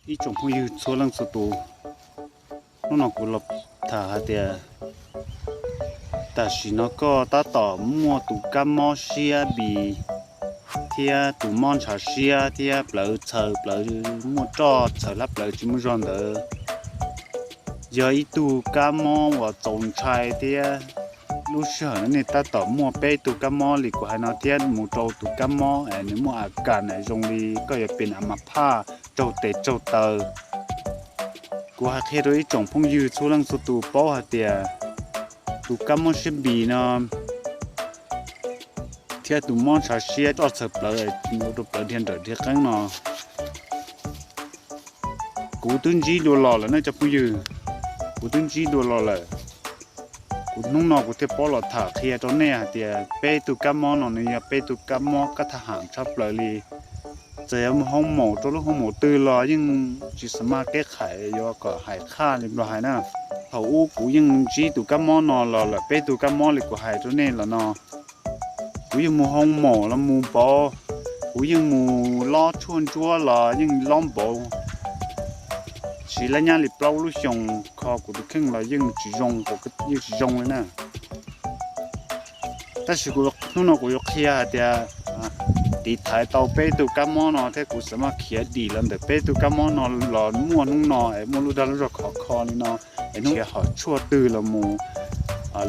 Ib tsoom phooj ywg txhua leej txhua tus, hnub no kuv los tham hais tias tam sim no koj tab tom muaj tus kab mob siab npis thiab tus mob ntshav siab thiab plawv txhaws plawv, muaj roj txhaws hlab plawv tsis muaj zog ntawd, yog ib tug kab mob uas txaus ntshai thiab. Lub sij hawm no nej tab tom muaj peb tug kab mob li kuv hais no thiab mus rau tus kab mob es nws muaj a kas zoo li koj yuav pem a mas phaj raug tes raug taw. Kuv hais qhia rau ib tsoom phooj ywg txhua leej txhua tus paub hais tias tus kab mob siab npis no thiab tus mob ntshav siab roj txhaws plawv, ua rau plawv dhia nrawm dhia qeeb no, kuv twb ntsib dua los lawm ne cov phooj ywg. Kuv twb ntsib dua los lawm. Kuv hnub no kuv thiaj paub los tham qhia rau nej hais tias peb tug kab mob no nws yog peb tug kab mob kab thaj ham tshaj plaws li. Txawm yog mus hoo maum rau lub hoo maum twg los yeej tsis xav maj keb qhais yuav kom hais qhaj li nplog hais na. Thaum ub kuv yeej ntsib tus kab mob no los lawm peb tug kab mob li kuv hais rau nej los no. Kuv yeej mus hoo maum los mus npaum, kuv yeej mus lob tshuaj ntsuab los yeej lob npaum. Siv laj nyab li plaub lub xyoos kho kuv tus kheej los yeej tsis zoo, yeej tsis zoo li na. Tab sis kuv hnub no kuv yuav qhia hais tias tiv thaiv tau peb tug kab mob no thiab kuv xav maj khiav dim los ntawm peb tug kab mob no los muaj hnub no es muaj lub dag lub zog khov kho li no, es hnub hom tshuaj twg los mus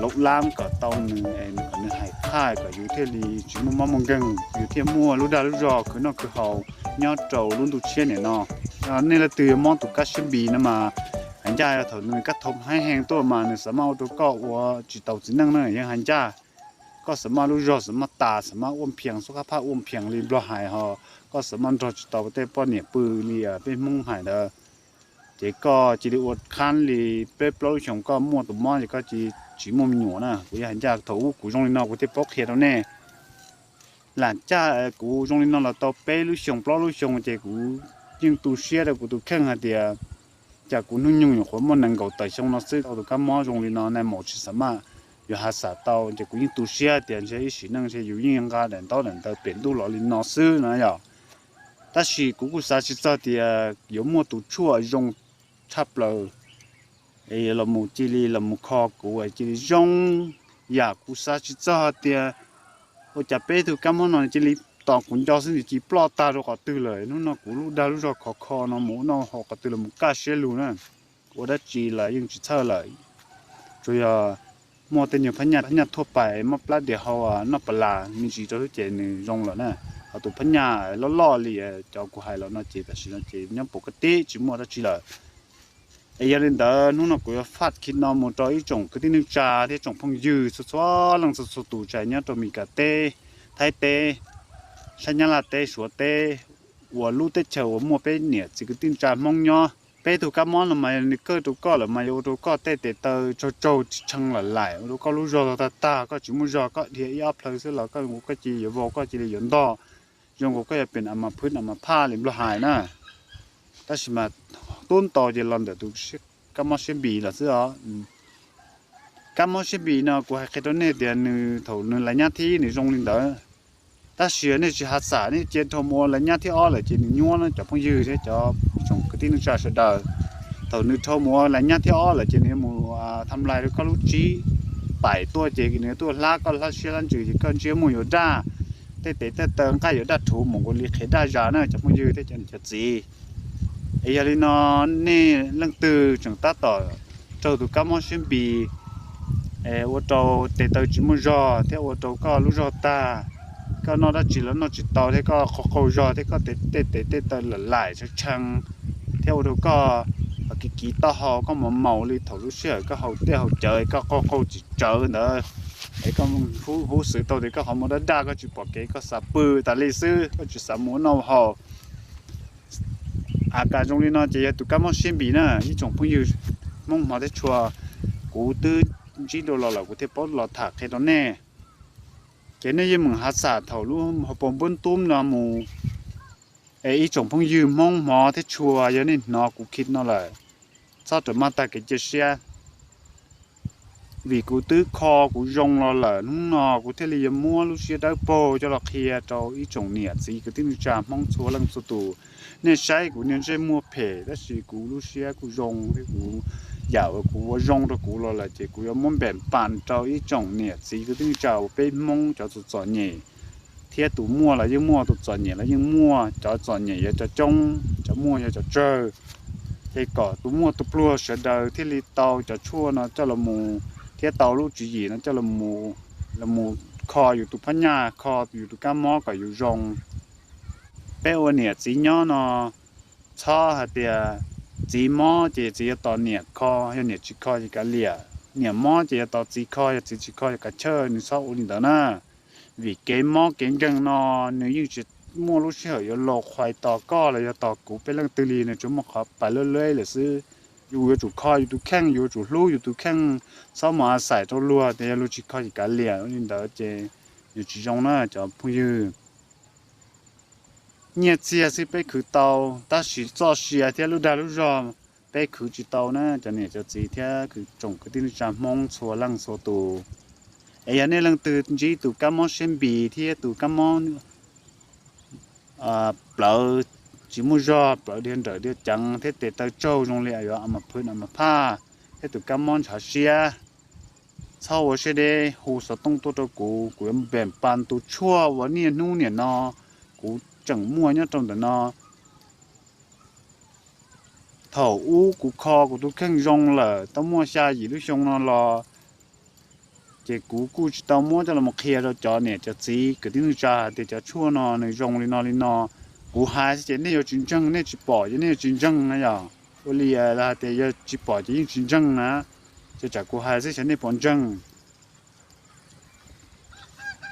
lov lab kom tau nws es kom nws hais qhaj kom yus thiaj li tsis muaj mob muaj nkeeg, yus thiaj muaj lub dag lub zog khwv noj khwv haus nyob rau lub ntuj tshiab niam no. Nej leej twg yuav mob tus kab siab npis no mas hais ncaj yog thaum nws kab thom haib heev tuaj mas nws xav maj ua rau koj ua tsis taus txiv neej na yeej hais ncaj. Koj xav maj lub zog xav maj tas xav maj ua nphias xub qab phaj ua nphias li nplog hais ho, koj xav maj nrog tsis tau tej poj niam pw li peb Hmoob hais ntawd, ces koj cia li ua qhab li peb plaub lub xyoos koj muaj tus mob ces koj cia li tsis muaj me nyuam na. Kuv yog hais ncaj thaum ub kuv zoo li no kuv thiaj paub qhia rau nej. Lam caj kuv zoo li no los tau peb lub xyoos plaub lub xyoos ces kuv yeej tu siab rau kuv tus kheej hais tias cas kuv hnub nyoog nyuam qhuav muaj nees nkaum tawm xyoo no xwb tau tus kab mob zoo li no, nais maum tsis xav maj yuav hav xav tau ces kuv yeej tu siab tias ntshe ib sim neej ntshe yus yeej nqa daim ntaub daim ntawv pem ntuj los li no xwb no yom. Tab sis kuv kuj xav tsis txog tias yuav muaj tus tshuaj zoo tshaj plaws es los mus cia li los mus kho kuv cia li zoo. Yam kuv xav tsis txog tias ua cas peb tug kab mob no cia li tos kuv nco xwb ntawd cia li ploj tag rau qhov twg lawm. Hnub no kuv lub dag lub zog khov kho no mus ua noj haus qhov twg los mus kaj siab lug na, ua dab tsi los yeej tsis txhawj lawm. Tsuas yog muaj tej nyuag phab nyaj, phab nyaj thuaj pais mob plab diav hau noj pas las me ntsis rau xwb ces nws zoo lawm na. Ho tus phab nyaj loj loj li cov kuv hais los no ces tam sim no ces nyob puas kab tib tsis muaj dab tsi lawm. Es yog li ntawd hnub no kuv yuav faj khi no mus rau ib tsoom kwv tij neej tsa thiab tsoom phooj ywg txhua txhua leej txhua txhua tus tsa nyob rau Mes Kas teb, Thaib teb, sab Nyab Laj teb, Suav teb, uas lub teb chaws uas muaj peb niam txiv kwv tij neej tsa Hmoob nyob. Peb tug kab mob no mas nws kawj rau koj lawm mas yuav ua rau koj tej tes taw tsaug tsaug tsis tshee lawm laim, ua rau koj lub zog tag tag, koj tsis muaj zog, koj dhia ib ob plhaw xwb los koj zoo nkaus koj cia li yuav vau, koj cia li yuav ntog, zoo nkaus koj yuav pem a mas phwb a mas phaj li nplog hais na. Tab sis mas tub ntau ces los ntawm tus kab mob siab npis los xwb os. Kab mob siab npis no kuv hais qhia rau nej tias nws thaum nws lais nyab thib ib nws zoo li ntawd, tab sis nej tsis hav xam, nej cia dhau mus ua lais nyab thib ob lawm ces nws nyuab na cov phooj ywg thiab cov tsoom kwv tij neej tsa sawv daws. Thaum nws dhau mus ua lais nyab thib ob lawm ces nws yuav mus tham lais rau koj lub tsib paim tuaj ces nws yuav tuaj hlab koj hlab siab hlab ntsws ces koj ntsej muag yuav daj, tej tes tej taw nqaij yuav daj rhuv mus nkaus li qhiav daj zas na cov phooj ywg thiab cov niam cov txiv. Es yog li no nej leej twg tseem tab tom raug tus kab mob siab npis ua rau tes taw tsis muaj zog thiab ua rau koj lub zog tag, koj noj dab tsi los noj tsis tau thiab koj qaug qaug zog thiab koj tej tes tej taw lam laim tshee tshee thiab ua rau koj kiv kiv taub hau, koj mos maus li thaum lub sij hawm koj haus tiaj haus cawv koj qaug qaug tsis tsawv ntawd, es koj huv xwm tau tias koj qhov muag daj daj koj tsis pom kev koj xav pw tas li xwb koj tsis xav mus ua noj haus. A kas zoo li no ces yog tus kab mob siab npis na ib tsoom phooj ywg Hmoob hmov thiab tshua, kuv twb ntsib dua los lawm kuv thiaj paub los tham qhia rau nej. Ces nej yeej meem hav xam thaum lub hauv paus npub tub no mus, es ib tsoom phooj ywg Hmoob hmov thiab tshua yog nej hnov kuv khi no lawm, txhob rawm maj tag kev cia siab, vim kuv twb kho kuv zoo los lawm hnub no kuv thiaj li yuav muab lub siab dawb paug coj los qhia rau ib tsoom niam txiv kwv tij neej tsa Hmoob txhua leej txhua tus. Nej saib kuv niag ntsej muag phem tab sis kuv lub siab kuj zoo thiab kuv, yam uas kuv ua zoo rau kuv los lawm ces kuv yuav muab npem pas rau ib tsoom niam txiv kwv tij neej tsa uas peb Hmoob cov txom txom nyem, thiab tus muaj los yeej muaj, tus txom nyem los yeej muaj, cov txom nyem yog cov coob, cov muaj yog cov tsawg. Ces kom tus muaj tus pluag sawv daws thiaj li tau cov tshuaj no coj los mus, thiab tau lub tswv yim no coj los mus kho yus tus phab nyaj, kho yus tus kab mob kom yus zoo. Peb ua niam txiv nyob no txhob hais tias txiv mob ces txiv yuav tos niam kho, yog niam tsis kho ces kav liam, niam mob ces yuav tos txiv kho, yog txiv tsis kho ces kav chawj, nws txhob ua li ntawd na. Vim kev mob kev nkeeg no nws yeej tsis muaj lub sij hawm yuav los qhuais tos koj los yog tos kuv peb leej twg li, nws tsuas muaj qhov pais luab luab lawm xwb. Yus yuav tsum kho yus tus kheej, yus yuav tsum hlub yus tus kheej, txhob mus a xais rau luag tias yog luag tsis kho ces kav liam, ua li ntawd ces nws tsis zoo na cov phooj ywg. Nyiaj txiag xwb peb khwv tau, tab sis txoj sia thiab lub dag lub zog peb khwv tsis tau na cov niam cov txiv thiab kwv tsoom kwv tij neej tsa Hmoob txhua leej txhua tus. Es yog nej leej twg ntsib tus kab mob siab npis thiab tus kab mob plawv tsis muaj zog, plawv dhia nrawm dhia ceev thiab tes taw tsaug zoo li yuav a mas phwj a mas phaj, thiab tus kab mob ntshav siab, txhob ua siab deb, hu xov tooj tuaj rau kuv, kuv yuav npem pas tus tshuaj uas niaj hnub niam no kuv tseem muaj nyob rau ntawm no. Thaum ub kuv kho kuv tus kheej zoo lawm tau muaj xya yim lub xyoo no los, ces kuv kuj tsis tau muab coj los qhia rau cov niam cov txiv kwv tij neej tsa hais tias cov tshuaj no nws zoo li no li no. Kuv hais xwb ces nej yuav tsis ntseeg, nej tsis pom ces nej yuav tsis ntseeg na yom. Ua li hais tias yog tsis pom ces yeej tsis ntseeg na, ces tsam kuv hais xwb xyov nej puas ntseeg.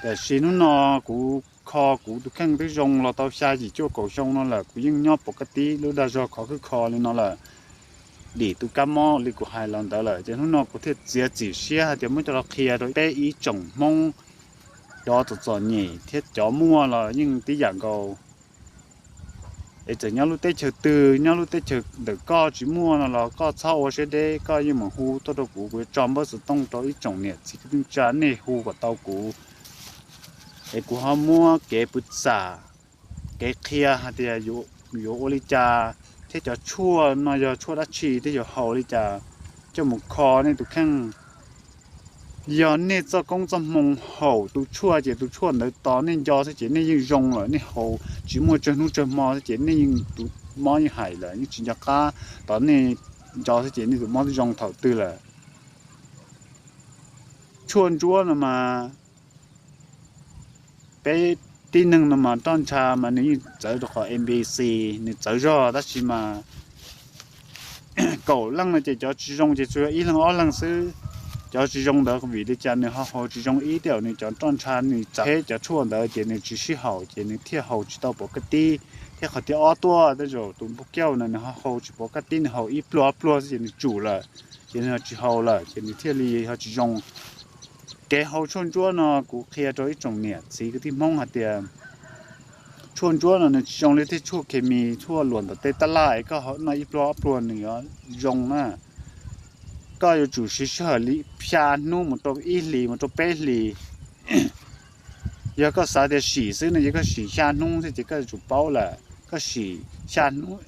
Tiam sis hnub no kuv kho kuv tus kheej twb zoo los tau xya yim cuaj kaum xyoo no lawm, kuv yeej nyob pov kaj tib lub dag zog khov khwb kho li no lawm, dim tus kab mob li kuv hais los ntawd lawm. Ces hnub no kuv thiaj txiav txim siab hais tias muab coj los qhia rau peb ib tsoom Hmoob cov txom txom nyem thiab cov muaj los yeej tib yam nkaus. Es txawm nyob lub teb chaws twg, nyob lub teb chaws ntawm koj tsis muaj no los koj txhob ua siab deb, koj yeej meem hu tuaj rau kuv, kuv yuav tso npawb xov tooj rau ib tsoom niam txiv kwv tij neej tsa nej hu kom tau kuv. Es kuv ho muab kev pw xam, kev qhia hais tias yuav ua li cas, thiab cov tshuaj no yog tshuaj dab tsi thiab yuav haus li cas coj mus kho nej tus kheej. Yog nej txoj koob txoj hmoo haum tus tshuaj ces tus tshuaj ntawd tos nej nco xwb ces nej yeej zoo lawm. Nej haus tsis muaj tsawg hnub tsawg hmo xwb ces nej yeej tus mob yeej hais lawm, yeej tsis nco qab. Tos nej nco xwb ces nej tus mob twb zoo thaum twg lawm. Tshuaj ntsuab no mas peb tib neeg no mas roj ntsha mas nws yeej txawv rau qhov A B C, nws txawv zog tab sis mas kaum leej no ces cov tsis zoo ces tsuas yog ib leeg ob leeg xwb. Cov tsis zoo ntawd vim li cas nws ho haus tsis zoo ib tiam, nws cov roj ntsha nws txawv, cov tshuaj ntawd ces nws tsis sib haum ces nws thiaj haus tsis tau pov kaj tib. Thiab qhov thib ob tuaj tej zaum tus npug kiauj no nws ho haus tsis pov kaj tib, nws haus ib pluag ob pluag xwb ces nws tsum lawm, ces nws ho tsis haus lawm ces nws thiaj li ho tsis zoo. Kev haus tshuaj ntsuab no kuv qhia rau ib tsoom niam txiv kwv tij Hmoob hais tias tshuaj ntsuab no nws tsis zoo li tej tshuaj khes mis, tshuaj luam ntawm tej tab laj es koj noj ib pluag ob pluag nws yuav zoo na. Koj yuav tsum siv sij hawm li xya hnub mus rau ib hlis mus rau peb hlis. Yog koj xav tias sim xwb no ces koj sim xya hnub xwb ces koj yuav tsum paub lawm. Koj sim xya hnub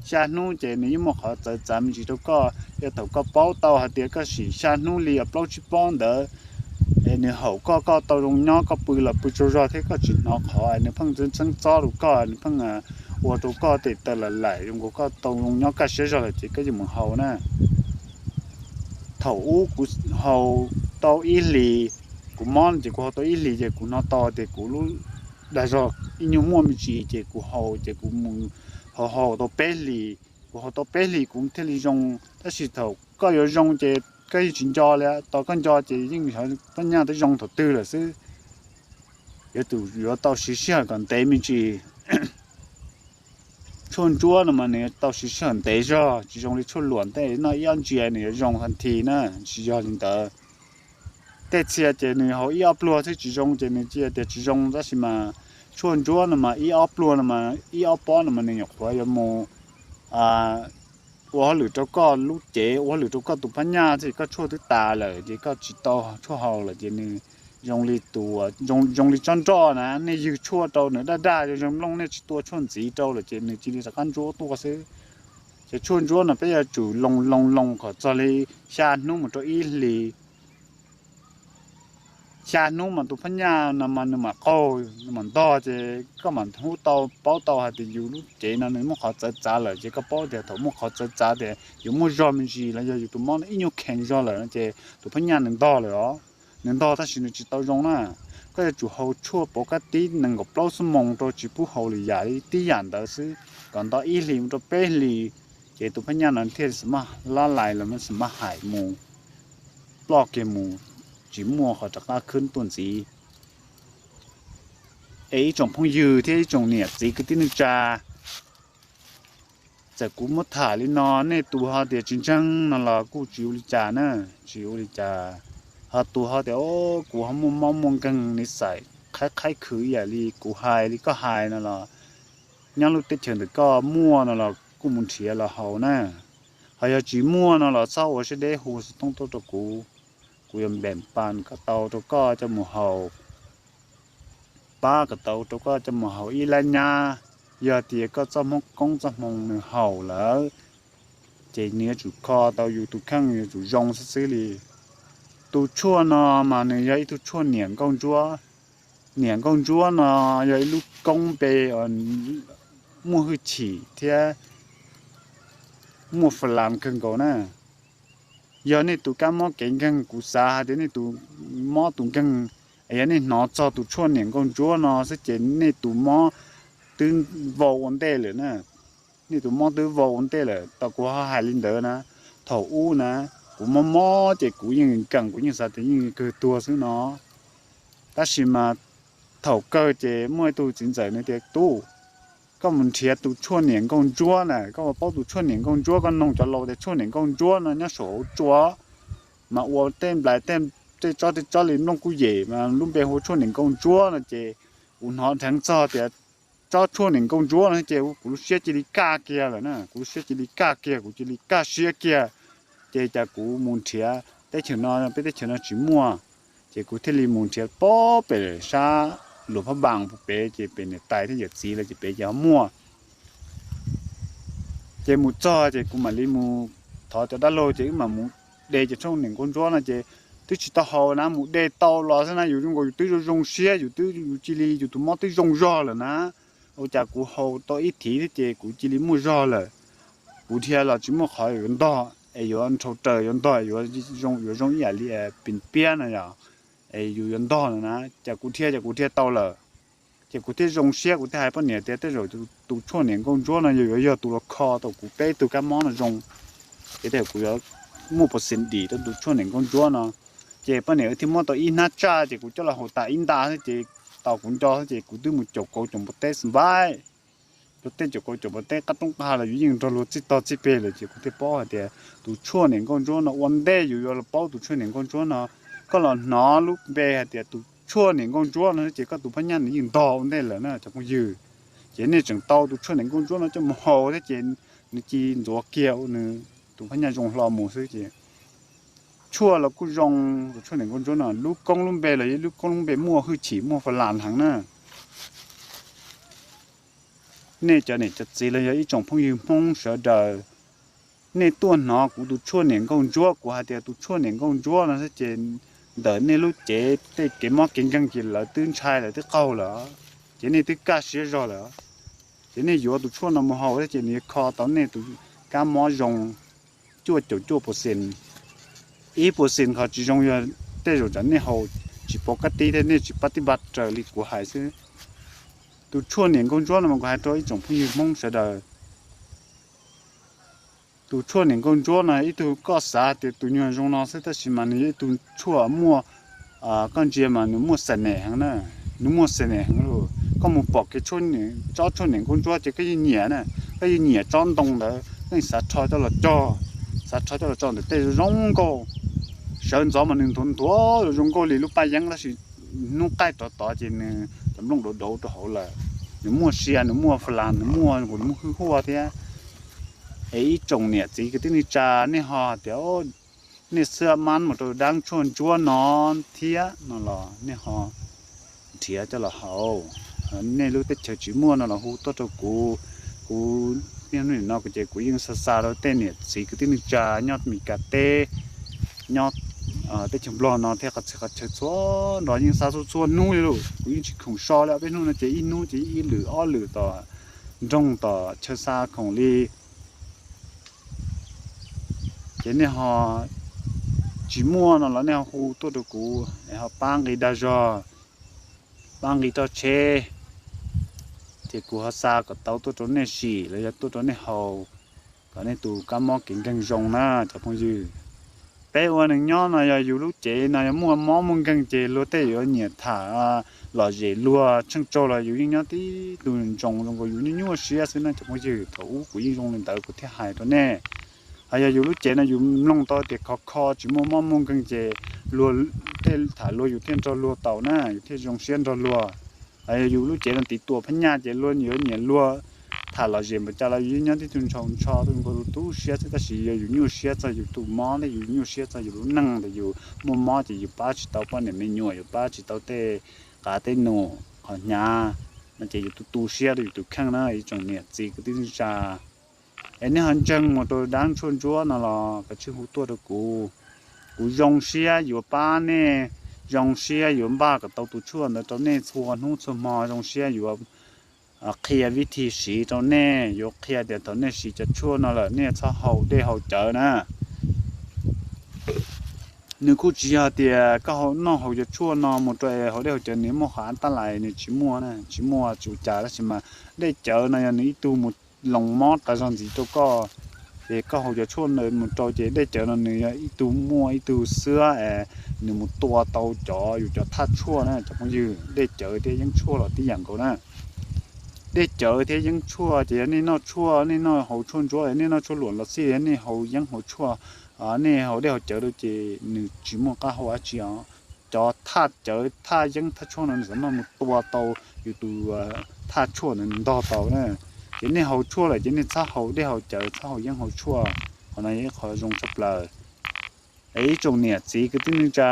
ces nws yeej muaj qhov txawv txav me ntsis rau koj. Yog thaum koj paub tau hais tias koj sim xya hnub li plaub tsib pob ntawd, es nws haum koj, koj tau zoo nyob, koj pw los pw tsaug zog thiab koj tsis hnov qhov, nws pheej txeeb txeeb txob rau koj, nws pheej ua rau koj tes taw lam laim zoo nkaus koj tau zoo nyob kaj siab zog lawm ces koj yeej mus haus na. Thaum ub kuv haus tau ib hlis, kuv mob no ces kuv haus tau ib hlis ces kuv hnov tau tias kuv lub dag zog ib nyuag muaj me ntsis ces kuv haus ces kuv mus haus haus tau peb hlis. Kuv haus tau peb hlis kuv thiaj li zoo. Tab sis thaum koj yuav zoo ces koj yeej tsis nco li, tos koj nco ces yeej yog koj nyaj twb zoo thaum twg lawm xwb. Yuav tsum yuav tau siv sij hawm kom ntev me ntsis. Tshuaj ntsuab no mas nws yuav tau siv sij hawm ntev zog, tsis zoo li tshuaj luam tej noj ib ob ntsia nws yuav zoo tag nthi na, tsis yog li ntawd. Tej txhia ces nws haus ib ob pluag xwb tsis zoo ces nws cia tias tsis zoo, tab sis mas tshuaj ntsuab no mas ib ob pluag no mas ib ob pob no mas nws nyuam qhuav yuav mus ua hauj lwm rau koj lub cev, ua hauj lwm rau koj tus phab nyaj xwb, koj tshuaj twb tas lawm ces koj tsis tau tshuaj haus lawm ces nws zoo li tus, zoo li tsob nroj na, nej ywg tshuaj rau nws daj daj zoo zoo nplooj, nej tsis tua tshuaj ntxiv rau lawm ces nws cia li rov qab ntsuab tuaj xwb. Ces tshuaj ntsuab no peb yuav tsum loo loo loo kom txog li xya hnub mus rau ib hlis. Xya hnub mas tus phab nyaj no mas nws mam qaug, nws mam ntog, ces koj mam hub tau paub tau hais tias yus lub cev no nws muaj qhov txawv txav lawm, ces koj paub tias thaum muaj qhov txawv txav tias yuav muaj zog me ntsis los yog yus tus mob no ib nyuag kheev zog lawm no ces tus phab nyaj nws ntog lawm os. Nws ntog tab sis nws tsis tau zoo na. Koj yuav tsum haus tshuaj pauv kab tib nees nkaum plaub xuab moos rau tsis pub haus lwm yam li, tib yam ntawd xwb kom nto ib hlis mus rau peb hlis, ces tus phab nyaj no thiaj li lab lais los, maj hais mus, ploj kiag mus, tsis muaj qhov rov qab khwb tuaj ntxiv. Es ib tsoom phooj ywg thiab ib tsoom niam txiv kwv tij neej tsa, txawm kuv muab tham li no nej tus ho tias tsis ntseeg no los kuj tsis ua li cas na, tsis ua li cas. Ho tus ho tias kuv ho muaj mob muaj nkeeg, niv xais qhaib qhaib khwv ib yam li kuv hais li koj hais no los nyob lub teb chaws ntawm koj muaj no los kuj mus nrhiav los haus na. Ho yog tsis muaj no los txhob ua siab deb hu xov tooj tuaj rau kuv, kuv yuav npem pas kom tau rau koj coj mus haus, pab kom tau rau koj coj mus haus ib lab nyab. Yog tias koj txoj hmoo koob txoj hmoo nws haum lawm, ces nws yuav tsum kho tau yus tus kheej yuav tsum zoo xwb xwb li. Tus tshuaj no mas nws yog ib tug tshuaj niam nkauj ntsuab. Niam nkauj ntsuab no yog ib lub koob npe muaj hwj chim thiab muaj fa las kawg nkaus na. Yog nej tus kab mob kev nkeeg, kuv xav hais tias nej tus mob tus nkeeg, yog nej hnov txog tus tshuaj niam nkauj ntsuab no xwb ces nej tus mob twb vau ua ntej lawm na. Nej tus mob twb vau ua ntej lawm, tau kuv ho hais li ntawd na. Thaum ub na, kuv mob mob ces kuv yeej nkees, kuv yeej xav tias yeej kawg tuag xwb no. Tab sis mas thaum kawg ces muaj ib tug txiv ntxawm nws tias, tub, koj mus nrhiav tus tshuaj niam nkauj ntsuab na, koj mus paub tus tshuaj niam nkauj ntsuab, koj noog cov laus tias tshuaj niam nkauj ntsuab no nyob saum hauv tsua, mas ua tej nplais tej tsob tej tsob li nplooj kuj yem mas lub npe hu tshuaj niam nkauj ntsuab no ces kuv hnov dheev txog tias tsob tshuaj niam nkauj ntsuab no ces kuv lub siab cia li kaj kiag lawm na, kuv lub siab cia li kaj kiag, kuv cia li kaj siab kiag. Ces cas kuv mus nrhiav teb chaws no, peb teb chaws no tsis muaj, ces kuv thiaj li mus nrhiav pob pem sab Luas Phab Npas pem, ces pem niam tais thiab yawm txiv lawv ces pem ces ho muaj. Ces mus txog ces kuv mam li mus thov cov dab laug ces wb mam mus de cov tshuaj niam nkauj ntsuab no ces twb tsis tau haus na, mus de tau los xwb na, yus zoo nkaus yus twb zoo zoo siab, yus twb, yus cia li yus tus mob twb zoo zog lawm na. Ua cas kuv haus tau ib thiv thiab ces kuv cia li muaj zog lawm. Kuv dhia los tsis muaj qhov yuav ntog es yuav nrhau raws yuav ntog, yuav zoo ib yam li pis piab no yom, es yus yuav ntog no na, cas kuv dhia, cas kuv dhia tau lawm. Ces kuv thiaj zoo siab, kuv thiaj hais poj niam tias tej zaum tus tshuaj niam nkauj ntsuab no yog yuav yog tus los kho tau kuv peb tug kab mob no zoo. Ces tej zaum kuv yuav muaj pov xees dim rau tus tshuaj niam nkauj ntsuab no. Ces poj niam thiaj muab tau ib hnab tsaj ces kuv coj los haus tas ib nta xwb ces tau kuv nco xwb ces kuv twb mus caum kauv caum npua teb xwb npaib. Luag tej caum kauv caum npua teb qab roob qab hav los yus yeej nrog luag txij tog txij peg lawm ces kuv thiaj paub hais tias tus tshuaj niam nkauj ntsuab no ua ntej yus yuav los paub tus tshuaj niam nkauj ntsuab no, koj los hnov lub npe hais tias tus tshuaj niam nkauj ntsuab no ces koj tus phab nyaj nws yeej ntog ua ntej lawm na cov phooj ywg. Ces nej tseem tau tus tshuaj niam nkauj ntsuab no coj mus haus thiab ces nws cia li ntxuav kiag ua nws tus phab nyaj zoo hlo mus xwb ces tshuaj los kuj zoo. Tus tshuaj niam nkauj ntsuab no lub koob lub npe los yog lub koob lub npe muaj hwj chim muaj fa las heev na. Nej cov niam cov txiv los yog ib tsoom phooj ywg Hmoob sawv daws, nej tuaj hnov kuv tus tshuaj niam nkauj ntsuab, kuv hais tias tus tshuaj niam nkauj ntsuab no xwb ces ntawm nej lub cev tej kev mob kev nkeeg ces lawv twb ntshai lawv twb qaug lawm, ces nej twb kaj siab zog lawm. Ces nej yuav tus tshuaj no mus haus thiab ces nws yuav kho tau nej tus kab mob zoo cuaj caum cuaj pua xees. Ib pua xees qhov tsis zoo yog tej zaum tsam nej haus tsis pov kab tib thiab nej tsis pab tib npaj raws li kuv hais xwb. Tus tshuaj niam nkauj ntsuab no mas kuv hais rau ib tsoom phooj ywg Hmoob sawv daws, tus tshuaj niam nkauj ntsuab no ib tug koj xav tias tus nyuag zoo no xwb tab sis mas nws yog ib tug tshuaj muaj, koj ntsia mas nws muaj xa nem heev na, nws muaj xa nem heev lawm. Koj mus pom kiag tsob tshuaj niam nkauj ntsuab ces koj yeej nyiam na, koj yeej nyiam tsob ntoo ntawd koj yeej xav rho coj los cog, xav rho coj los tso ntawm tej zoo nkauj. Sawv ntxov mas nws nthuav nthuav zoo nkauj li lub paj yeeb tab sis hnub qaij rov tod ces nws cov nplooj dauv dauv rau hauv lawm. Nws muaj sia, nws muaj fa las, nws muaj, nws muaj hwj huaj thiab. Es ib tsoom niam txiv kwv tij neej tsa nej ho tias nej xab mab mus rau dab tshuaj ntsuab no thiab no los nej ho nrhiav coj los haus. Nej lub teb chaws tsis muaj no los hu tuaj rau kuv. Kuv niaj hnub no ces kuv yeej xa xa rau tej niam txiv kwv tij neej tsa nyob Meskas teb, nyob teb chaws Nplog no thiab qhov txhia qhov chaw txhua nrho, yeej xa txhua txhua hnub li lawm. Kuv yeej tsis khoom so li, ob peb hnub no ces ib hnub ces ib lwm ob lwm tom nroog tom chaw xa khoom li. Ces nej ho tsis muaj no los nej ho hu tuaj rau kuv es ho pab nqi dag zog, pab nqi roj tsheb, ces kuv ho xa kom tau tuaj rau nej sim los yog tuaj rau nej haus, kom nej tus kab mob kev nkeeg zoo na cov phooj ywg. Peb ua neeg nyob no yog yus lub cev no yog muaj mob muaj nkeeg ces luag tej yuav nyiam tham lom zem luag tsheej tsaug los yus yeej nyob tib tug ntsoov zoo nkaus yus nyuaj nyuaj siab xwb na cov phooj ywg. Thaum ub kuv yeej zoo li ntawd kuv thiaj hais rau nej. Ho yog yus lub cev no yus mloog tau tias khov kho tsis muaj mob muaj nkeeg ces luag tej tham luag yus thiaj nrog luag tau na, yus thiaj zoo siab nrog luag. Ho yog yus lub cev no tiv tuam phab nyaj ces luag yuav nyiam luag tham lom zem npaum cas los yus yeej nyob tib tug ntsoov ntsho tu nkaus tu siab xwb. Tab sis yog yus nyuaj siab txog yus tus mob thiab yus nyuaj siab txog yus lub neej, yus muaj mob ces yus pab tsis tau poj niam me nyuam, yus pab tsis tau tej qav tej num qhov hnyav no ces yus tu tu siab rau yus tus kheej na ib tsoom niam txiv kwv tij neej tsa. Es nej ho ntseeg mus rau dab tshuaj ntsuab no los kav tsij hu tuaj rau kuv. Kuv zoo siab yuav pab nej, zoo siab yuav npaj kom tau tus tshuaj ntawd rau nej txhua hnub txhua hmo, zoo siab yuav qhia vib thi siv rau nej, yuav qhia tias thaum nej siv cov tshuaj no lawm nej txhob haus dej haus cawv na. Nws kuj tsis yog tias koj noj haus cov tshuaj no mus rau haus dej haus cawv nws muaj qhov tab lais, nws tsis muaj, tsis muaj tsis ua cas. Tab sis mas dej cawv no yog nws ib tug mus loos mob tas zog ntxiv rau koj. Ces koj haus cov tshuaj ntawd mus rau ces dej cawv no nws yog ib tug muaj ib tug xwab es nws mus tua tau cov yus cov thaj tshuaj na cov phooj ywg. Dej cawv thiab yeeb tshuaj los tib yam nkaus na. Dej cawv thiab yeeb tshuaj ces yog nej noj tshuaj, nej noj haus tshuaj ntsuab, nej noj tshuaj luam los xij, nej haus yeeb haus tshuaj, nej haus dej haus cawv rau ces nws tsis muaj qab hau dab tsi os. Cov thaj cawv thaj yeeb thaj tshuaj no nws xam maj mus tua tau yus tus thaj tshuaj ntawd ntog tau na. Ces nej haus tshuaj lawm ces nej txhob haus dej haus cawv, txhob haus yeeb haus tshuaj. Qhov no yog ib qho zoo tshaj plaws. Es ib tsoom niam txiv kwv tij neej tsa,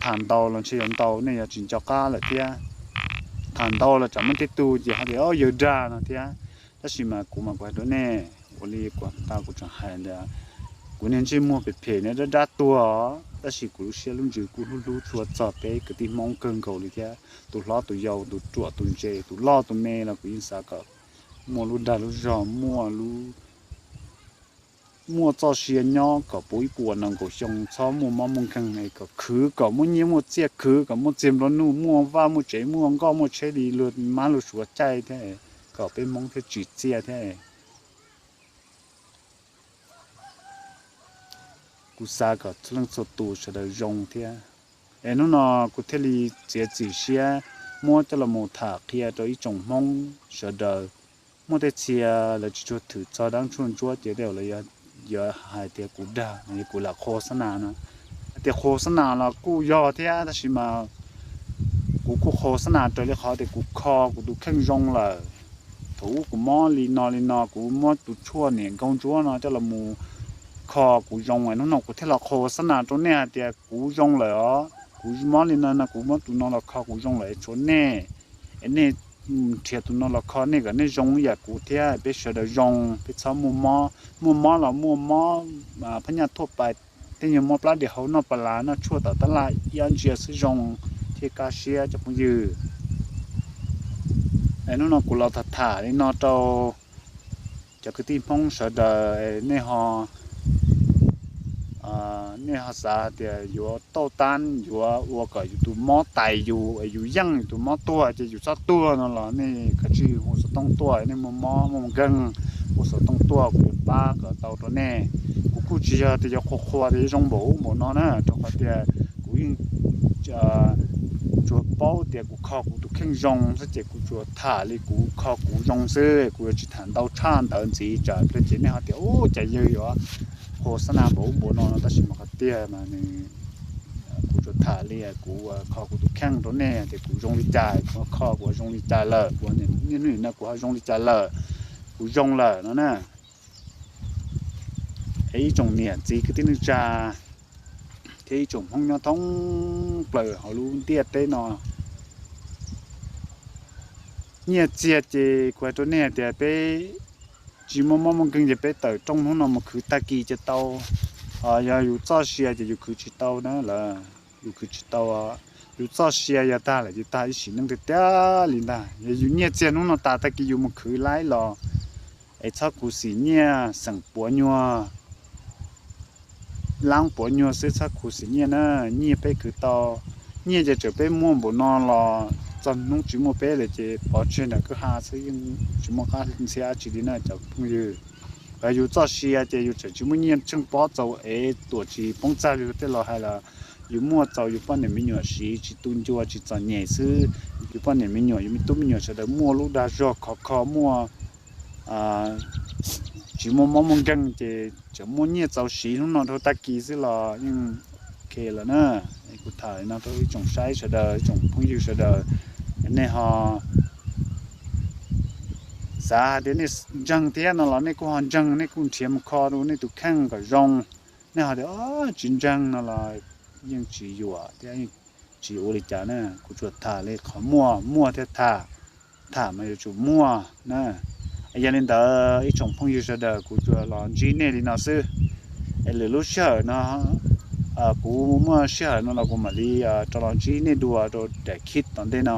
tham ntau los ntshe yuav ntau nej yuav tsis nco qab lawm thiab. Tham ntau los tsam muaj tej tug ces ho tias yawg dag no thiab. Tab sis mas kuv mas kuv hais rau nej, ua li kuv tas kuv tseem hais ntawd, kuv niag ntsej muag phem phem no dab dab tuag, tab sis kuv lub siab lub ntsws kuj hlub hlub tshua txog peb kwv tij Hmoob kawg nkaus li thiab. Tus hlob tus yau, tus ruam tus ntse, tus loj tus me los kuv yeej xav kom muaj lub dag lub zog, muaj lub, muaj txoj sia nyob kom puv ib puas nees nkaum xyoo, txhob muaj mob muaj nkeeg, kom khwv kom muaj nyiaj muaj txiaj, khwv kom muaj txiag nplua nuj, muaj vaj muaj tsev, muaj nkoj muaj tsheb li luag mab luag suav caij thiab, kom peb Hmoob thiaj tsim txiaj thiab. Kuv xav kom txhua leej txhua tus sawv daws zoo thiab. Es hnub no kuv thiaj li txiav txim siab muab coj los mus tham qhia rau ib tsoom Hmoob sawv daws. Muaj tej txhia lawv tsis tshua thwm txog dab tshuaj ntsuab ces tej zaum lawv yuav hais tias kuv dag, kuv lam qhuas xab nas no. Hais tias qhuas xab nas los kuj yog thiab, tab sis mas kuv kuj qhuas xab nas raws li qhov tias kuv kho kuv tus kheej zoo lawm. Thaum ub kuv mob li no li no, kuv muab tus tshuaj niam nkauj ntsuab no coj los mus kho kuv zoo, hnub no kuv thiaj los qhuas xab nas rau nej hais tias kuv zoo lawm os. Kuv mob li no no kuv muab tus no los kho kuv zoo lawm es tshuav nej, es nej nrhiav tus no los kho nej kom nej zoo ib yam kuv thiab peb sawv daws zoo, peb txhob muaj mob, muaj mob los muaj mob phab nyaj thuaj pais, tej nyuag mob plab diav hau noj pas las noj tshuaj tom tab laj ib ob ntsia xwb zoo thiaj kaj siab cov phooj ywg. Es hnub no kuv los tham tham li no rau cov kwv tij Hmoob sawv daws, nej ho, nej ho xav hais tias yuav tauj tab yuav ua kom yus tus mob tais yus, yus yeej yus tus mob tuag ces yus txhob tuag no los nej kav tsij hu xov tooj tuaj, nej muaj mob muaj nkeeg hu xov tooj tuaj kuv yuav pab kom tau rau nej. Kuv kuj tsis yog tias yuav qhuas qhuas tias yuav zoo npaum ub npaum no na, rau qhov tias kuv yeej tsuas paub tias kuv kho kuv tus kheej zoo xwb ces kuv tsuas tham li kuv kho kuv zoo xwb, kuv yuav tsis tham ntau tshaj ntawd ntxiv tsam pliag ces nej ho tias ub cas yawg yuav qhuas xab nas npaum ub npaum no no, tab sis mas qhov tiag mas nws, kuv tsuas tham li kuv kho kuv tus kheej rau nej tias kuv zoo li cas, kuv kho kuv zoo li cas lawm, kuv niaj hnub nim no kuv ho zoo li cas lawm, kuv zoo lawm no na. Es ib tsoom niam txiv kwv tij neej tsa, thiab ib tsoom Hmoob nyob thoob plaws hauv lub ntiaj teb no. Nyiaj txiag ces kuv hais rau nej hais tias peb tsis muaj mob muaj nkeeg ces peb tawm rooj hnub no mus khwv tag kis ces tau. Yog yus txoj sia ces yus khwv tsis tau na lawm, yus khwv tsis tau. Yus txoj sia yog tag lawm ces tag ib sim neej tiag tiag li ntag. Yog yus nyiaj txiag hnub no tas tag kis yus mus khwv laib los es txhob khuv xim nyiaj, xeem puav nyuag, lab puav nyuag xwb, txhob khuv xim nyiaj na. Nyiaj peb khwv tau, nyiaj ces txawm peb muaj npaum no los txog hnub tsis muaj peb lawm ces pov tseg nram kwj ha xwb, yeej tsis muaj qab ntxhiab dab tsi li na cov phooj ywg. Yus txoj sia ces yus tseem tsis muaj nyiaj tsheej pob txaus es tuam tsis poob txaj li tej laus hais los yus muaj txaus yus poj niam me nyuam siv, tsis tu ncua tsis txom nyem xwb. Yus poj niam me nyuam, yus me tub me nyuam sawv daws muaj lub dag zog khov kho, muaj tsis muaj mob muaj nkeeg ces tseem muaj nyiaj txaus siv hnub no dhau tag kis xwb los yeej ok lawm na. Kuv tham li no rau ib tsoom saib sawv daws, ib tsoom phooj ywg sawv daws, nej ho xav hais tias nej ntseeg thiab no los nej kuj ho ntseeg, nej kuj nrhiav mus kho rau nej tus kheej kom zoo. Nej ho tias tsis ntseeg no los yeej tsis yuam thiab yeej tsis ua li cas na. Kuv tsuas tham li qhov muaj muaj thiab tham, tham mas yuav tsum muaj na. Yog li ntawd ib tsoom phooj ywg sawv daws, kuv tsuas los ntsib nej li no xwb. Es lwm lub sij hawm no kuv muaj sij hawm no los kuv mam li rov los ntsib nej dua rau daim clip tom ntej no.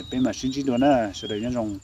Peb mam sib ntsib dua na, sawv daws nyob zoo.